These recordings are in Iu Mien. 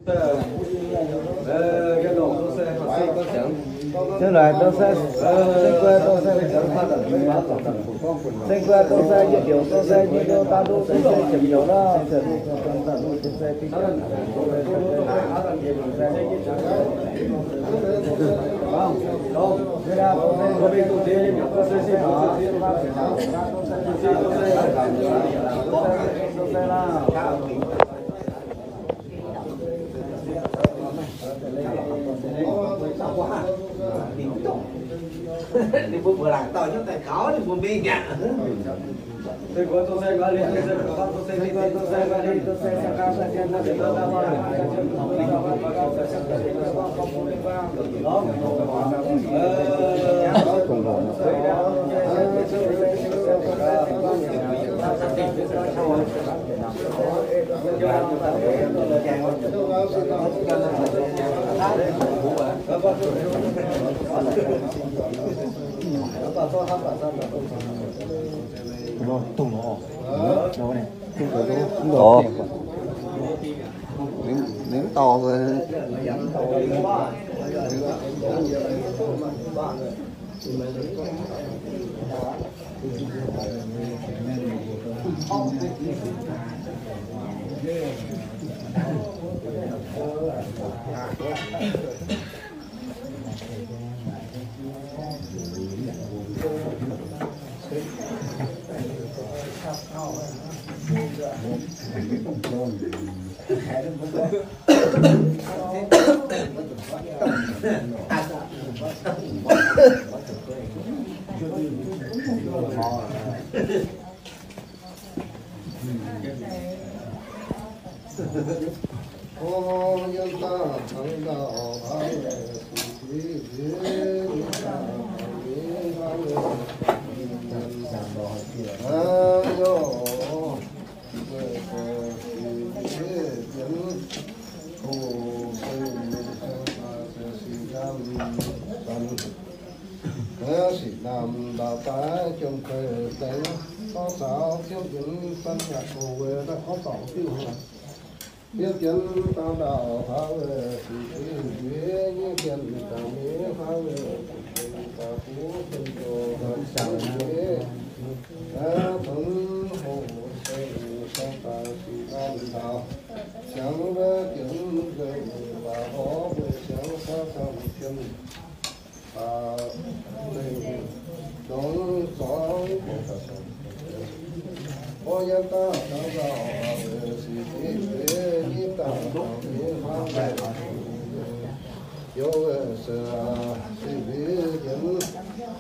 Zengv laaix dong sai, zengv guai dong sai, zengv guai dong sai, yietc diuc dong sai, nyei diuc, da'diuc dong sai, ziepc diuc nor. Ninh mbuo mbuox laangc dauh nyungc daaih kaux ninh mbuo mingh aqv. Ninh, ninh mv dorh. Sic naamh ndau-baaix jomc kuei deix, gorngv caux siemv jienv fun yaac gox weic daaih gorngv dorngc diuh. Siemv jienv dangh ndau-baaix weic sic fingx nzueic, nyiemv jienv dangh miev fai weic dangh buv jienv zoux dangh siemv nzueic. Naaiv tongx hoc seix cong daaih sic naamh ndau, siangx wuov jienv nzengc baac horpc weic siangx saav camv jienv. Dongh zorngv, o, yiem dangh dangh nzauh, sic fingx nzueic, yiem dangh dangh miev hnangv, youz se sic fingx nzueic,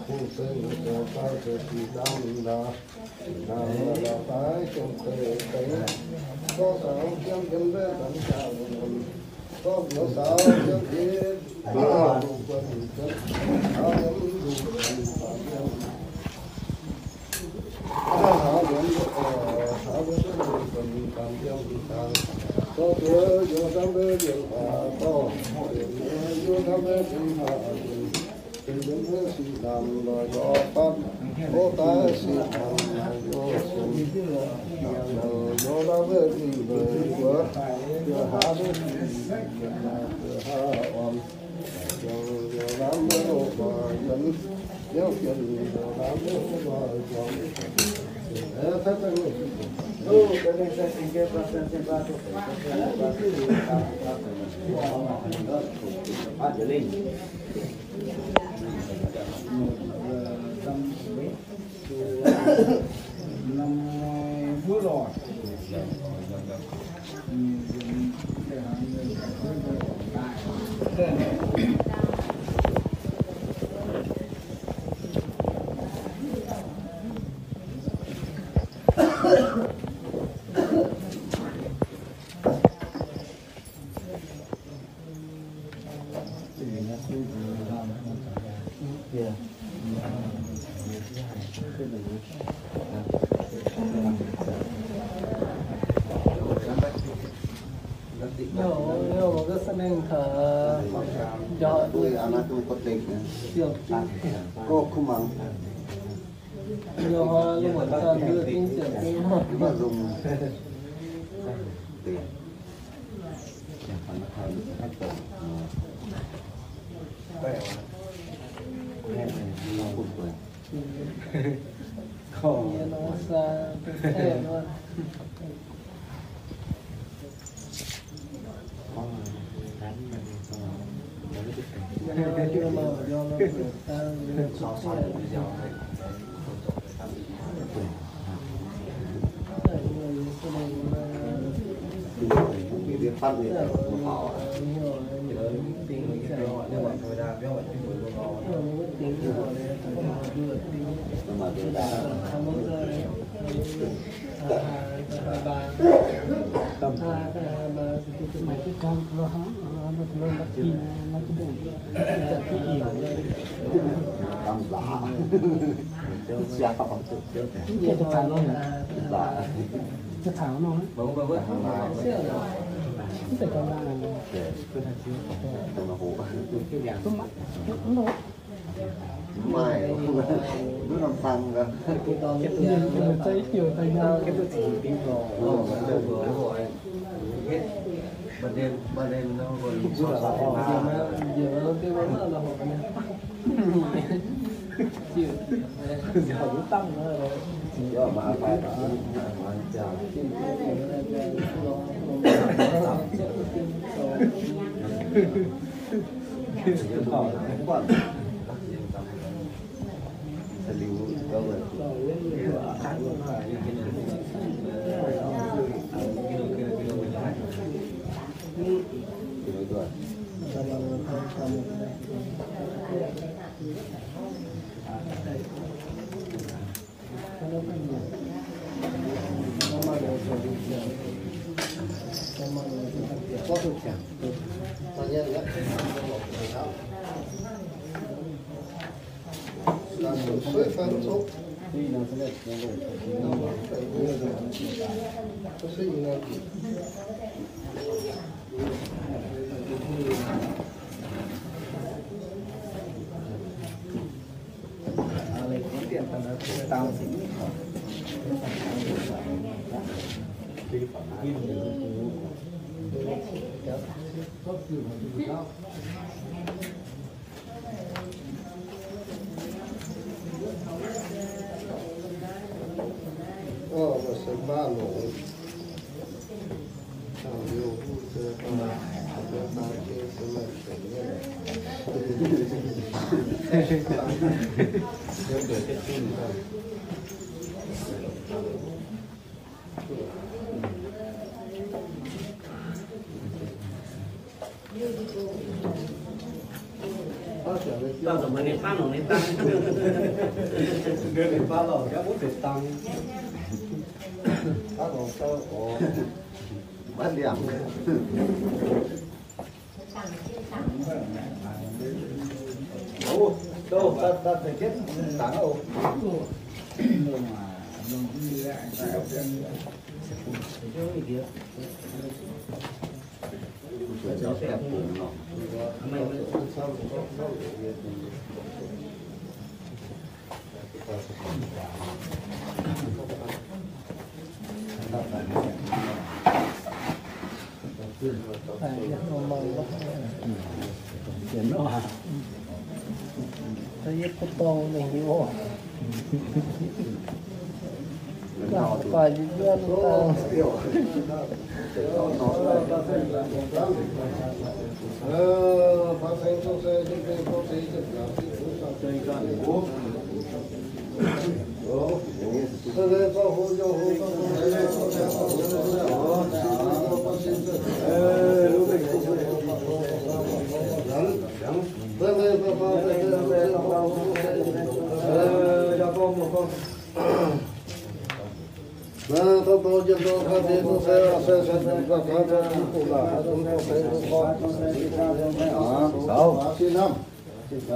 hungh seng zoux daaih se sic naamh ndau. Naamh ndau-baaix jomc kuei deix, gorngv caux siemv jienv maiv zanc jaax, gorngv caux siemv jienv, Daaih sic naamh nor youz fatv, o, daaih sic naamh nor youz sienx, youz naaiv mbuo dingh leiz mbuo, youz haav mbuo dingh leiz mbuo, haav orn, youz naaiv mbuo loz-hnoi yiem, youz sienx, youz naaiv mbuo loz-hnoi yiem. Maaih, mv norm tăng gaax.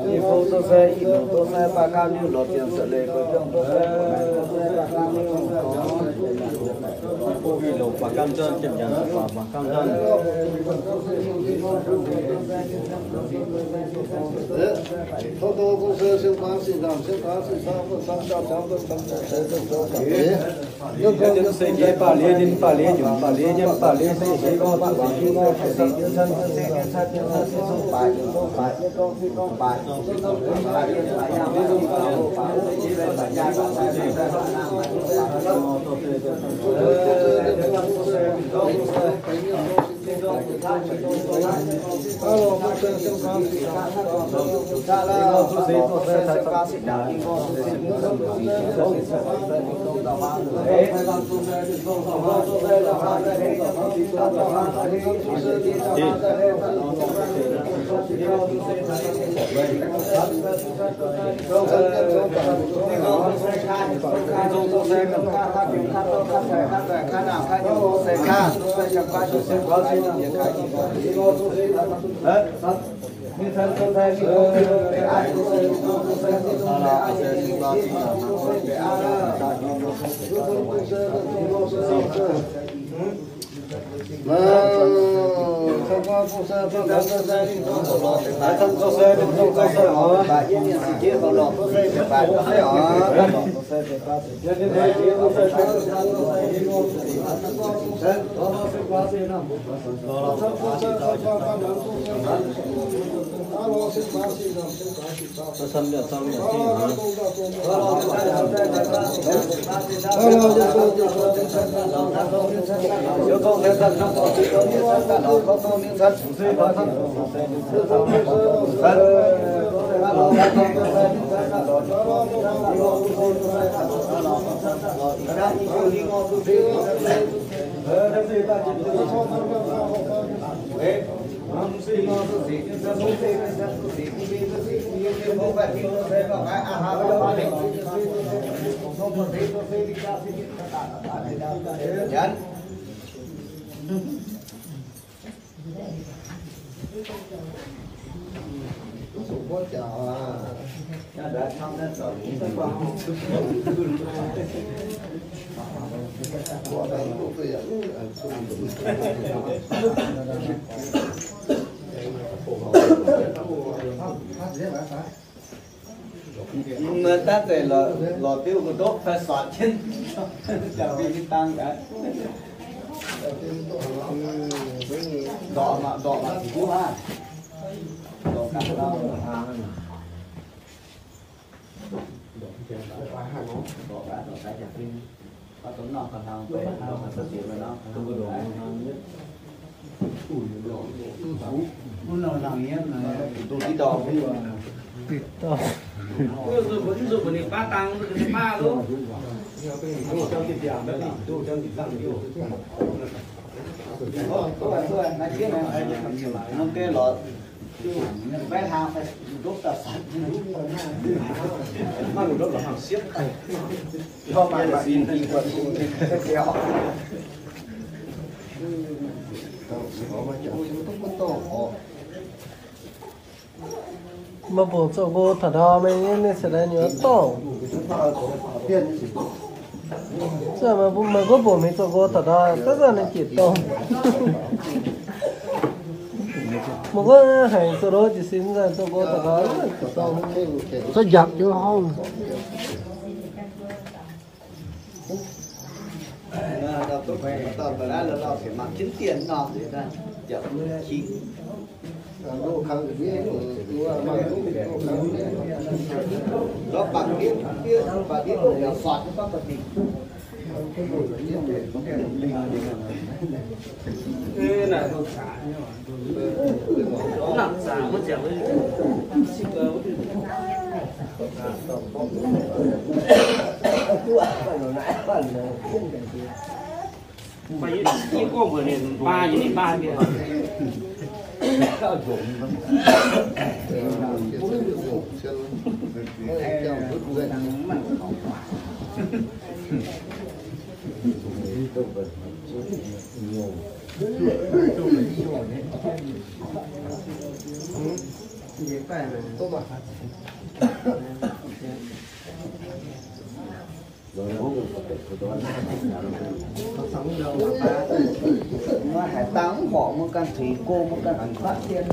Yiu fong duqv sai, ih longc duqv sai, baac ganh liuz lorz ziangx za'eix leiz, guei biangh duqv sai, ih longc baac ganh nzunc, jiem nyanc baac ganh nzunc. Baac leiz nyei, baac leiz nyei, baac leiz nyei, baac leiz nyei, baac leiz nyei. Mv daaih zeiz lorz diuv mbu'ndongv fai sortc jienv, jangx mingh dang gaax. Ndorqc mangc, ndorqc mangc ziqc wuov aqv. Ndorqc gaax, ndorqc gaax, ndorqc gaax. Meih mbuo zoux nqo taux ndau, meih nyei se daaih nyuoz dorngh. Meih mbuo mbuo mbuo mingh zoux nqo taux ndau, daav zanc ninh jiex dorngh. Mbuo gorngv haiz zoux nqo jiez sin, zoux nqo taux ndau jiex dorngh. Za'japc jienv horngh. Maiv haaix dangh mv horpc, mbuo ganh tuix go, mbuo ganh tuix kuatv dien.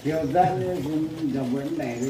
Kiêu Nzanc, mbuo ndeic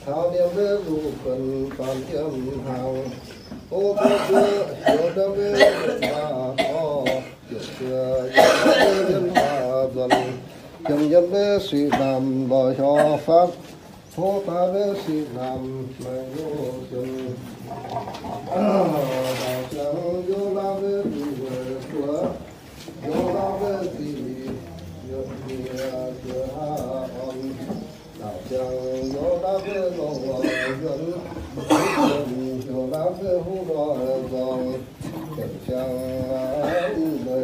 Taux liemh mbuo luoqc buonc baamh yiem hnaangx, o, baav zuoqv heuc ndau mbuo mienh baac orv, ziepc zuoqv yiem baac nzuonx, yiem yiem mbuo siqv naamh lorz hiuv faatv, tov baav mbuo siqv naamh maengx youz sienx. Daaux ziangx youz laauv mbuo duqv weic buoz, youz laauv mbuo ziqc, yiem nie zuoqc hnangv orn. Daaux ziangx youz laauv mbuo lorz wuov nzuonx, youz laauv mbuo huv lorz nzorngx, daaux ziangx mbuo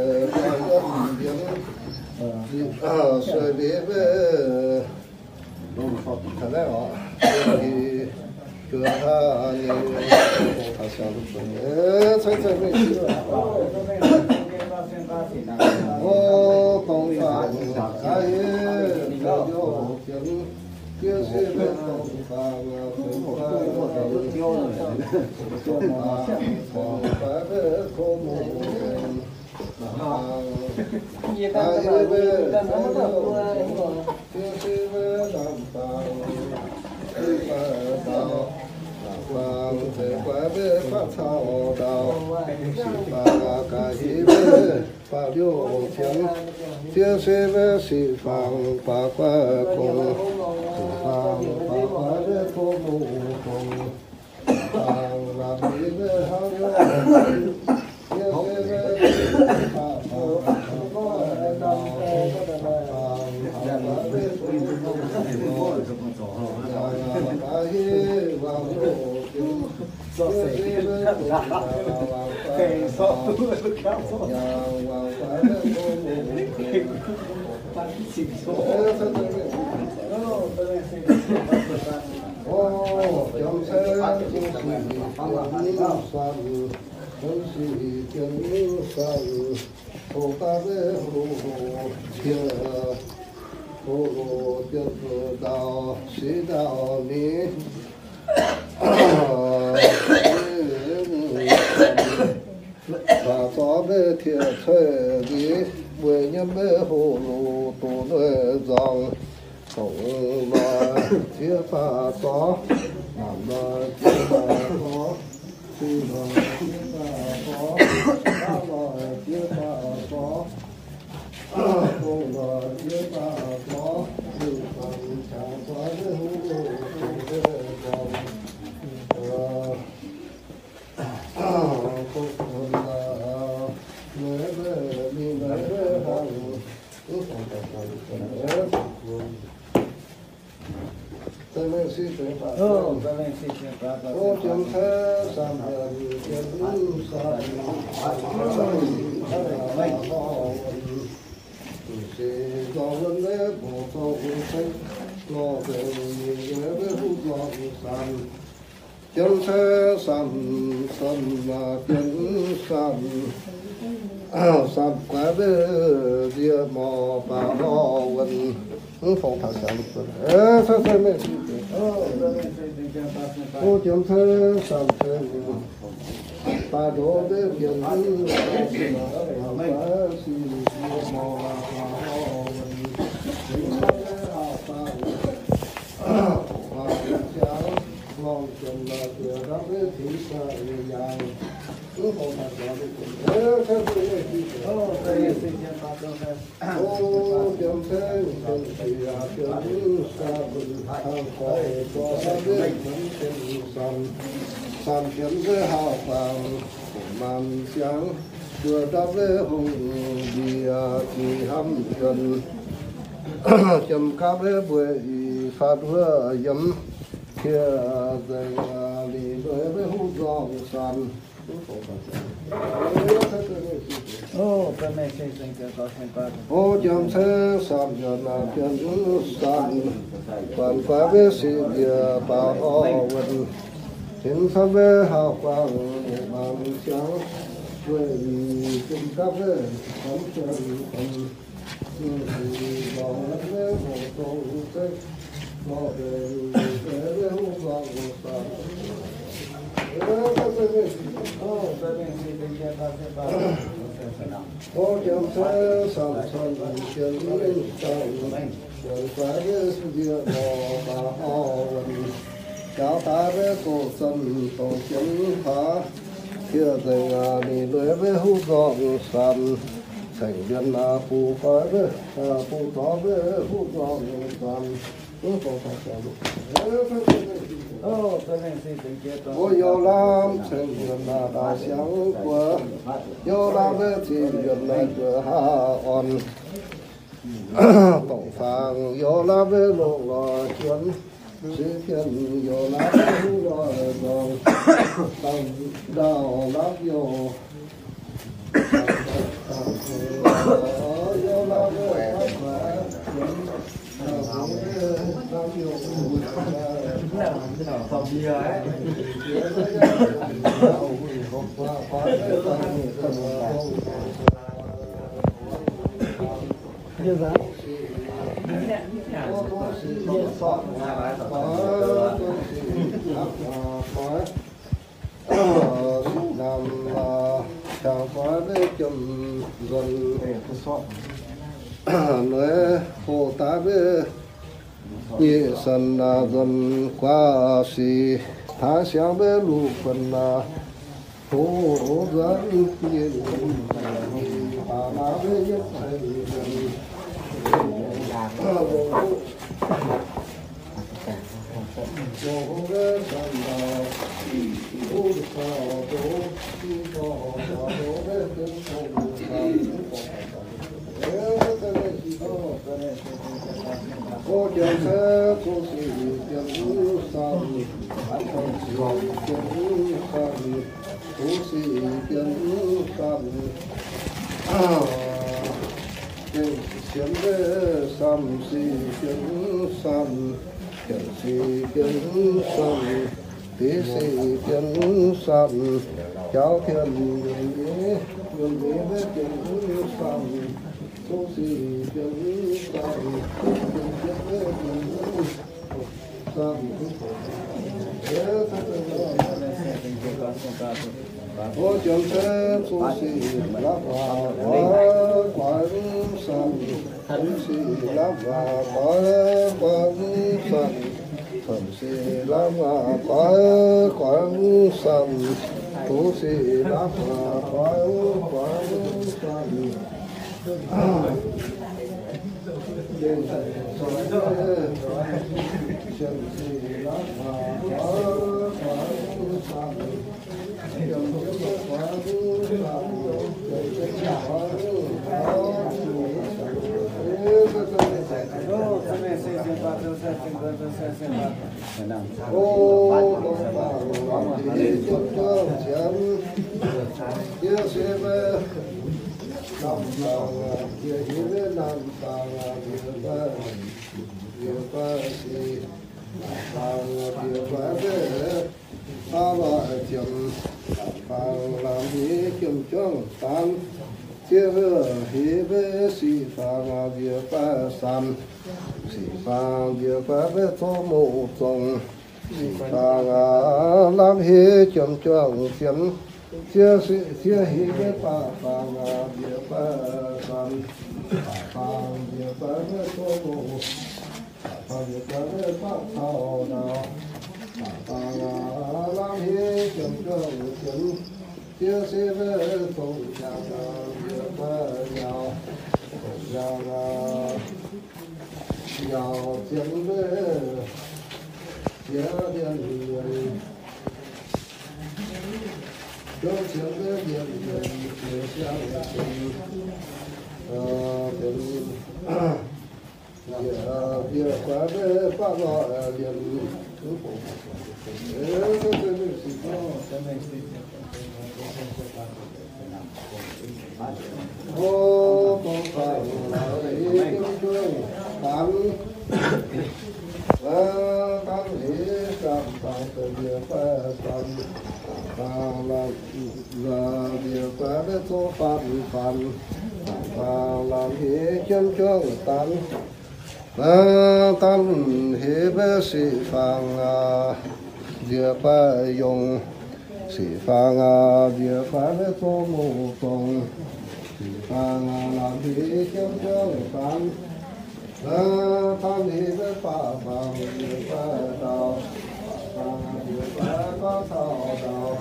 lorz yiem mbienx, sueih liuz mbuo Baac liouh qiemx, fiev se mbuo siqv fangx baac guaix kongx, siqv fangx baac guaix mbuo tov muoz kongx, siqv fangx lamh mbuo hnangv nor, fiev se mbuo siqv fangx baac guaix kongx, siqv fangx baac guaix mbuo tov muoz kongx, yangh baac hiv wangc liouh qiemx. Maiv tiex cueiv nziex, mbuo nyei maiv hoqc luqc doqc nzuonx nzorngc, dongh loz ziex baac zorqv, naamh loz ziex baac zorqv, sic loz ziex baac zorqv, baav loz ziex baac zorqv, dongh loz ziex baac zorqv, luoqc zanc qangx zoih maiv hoqc luqc doqc nzuonx nzorngc. Jienv cai samh, samh, samh, jienv samh, samh guaix maiv nziex morc baac horh wuonh. Mv fongc taux siangx. O jienv cai samh, samh, daaih ndoqv maiv bienx, samh guaix maiv nziex morc baac horh wuonh. Tengx cai maiv haaix dangh, baac siangx lorngh jienv la'guaih ndapv maiv tengx daaih yaac. Samh jienv maiv haaix dangh, maanc siangx juoh ndapv maiv hungh ndiev jiex hnamv juonh. Jiem gapv maiv mbueiz fatv wuov yiem, tiex nzengc lic leiz maiv huv nzorng samh. O jiem cai samh, yaac naaic bienx samh, guanc guaix maiv sic njiec baac horh wuonh. Tinx camv maiv haaix guangc, maanc siangx weih jiem gapv maiv camv juonh. Jaux daaih maiv goux zanh dongh jienv haax, tiex nzengc lic leiz maiv huv nzorng samh, cengx mbienx bun goiv maiv, bun dorngx maiv huv nzorng samh. Mbuo youz lamh ceng mbienx daaih siangx guoqv, youz lamh maiv zinh mbienx naaiv guoqv haav orn. Dongh fangx youz lamh maiv longc lorz jienv, sieqv jienv youz lamh maiv huv lorz nzorng, dangh ndau lamh youz. Naamh qangx zoih maiv jiem nzuonx, noic hoc daaih maiv nyic sanc nzuonx guaax sic, taaix siangx maiv luqc buonc aac, hoc nzuonx nyinh baac maaih maiv yietv ceix nzuonx. O jiem cai zuqc sic bienx samh, zuqc sic bienx samh, zuqc sic bienx samh, gengh sienx maiv samh, sic bienx samh, gengh sic bienx samh, diqc sic bienx samh, jauv tien yunh nyeiz, yunh nyeiz maiv bienx samh, zuqc sic bienx samh, bienx bienx maiv bienx samh. Jiem-seix zuqc sic lamh waac goix, goix mv samc, zuqc sic lamh waac goix, goix mv samc, zuqc sic lamh waac goix, goix mv samc, zuqc sic lamh waac goix, goix mv samc. Baac lorz ziemx, faang lamh heix jiem juangc daanv, ziev heix mbe sic faang nziex baeqv samc, sic faang nziex baeqv mbe zoqc muc zongc, sic faang lamh heix jiem juangc ziemx, ziev heix mbe baac faang nziex baeqv samc, faang nziex baeqv mbe zoqc muc, faang nziex baeqv mbe baac caux ndau, faang lamh heix jiem juangc ziemx, ziev heix mbe zongc ziangx nziex baeqv yaauc, zongc ziangx yaauc ziemx mbe, ziex mbienc mbienc, ziex mbienc mbienc, ziex siang ziemx, ziemx, nziex baeqv mbe baac lorz liemh. O, dongh faang lamh heix jiem juangc daanv, daanv heix samc, faang nziex baeqv samc, faang lamh nziex baeqv mbe zoqc faanv, faanv, faang lamh heix jiem juangc daanv, daanv heix mbe sic faang nziex baeqv yongh, sic faang nziex baeqv mbe zoqc muc zongc, sic faang lamh heix jiem juangc daanv, daanv heix mbe baac faang nziex baeqv ndau, faang nziex baeqv baac caux ndau,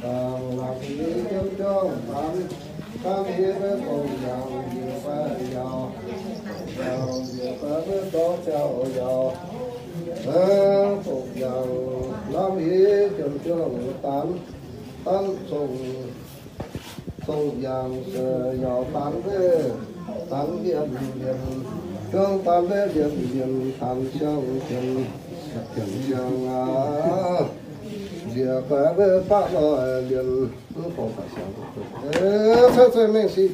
faang lamh heix jiem juangc daanv, daanv heix mbe zongc ziangx nziex baeqv yaauc, zongc ziangx nziex baeqv mbe zorqv ziangx yaauc, zongc ziangx lamh heix jiem juangc daanv, daanv zongc, zongc ziangx se yaauc daanv mbe, daanv liemh liemh, juangc daanv mbe liemh liemh, daanv siang ziemx, ziemx siang aqv. Nziex baeqv mbe baac lorz liemh, mv gorngv baac siang. Cuotv zueih mengh sic.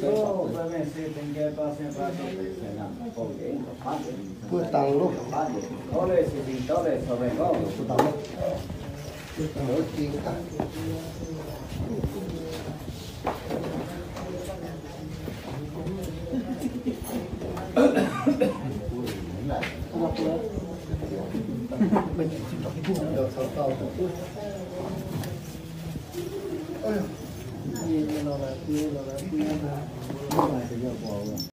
Buov dangh loh. Buov dangh loh. Buov dangh loh jing daaih.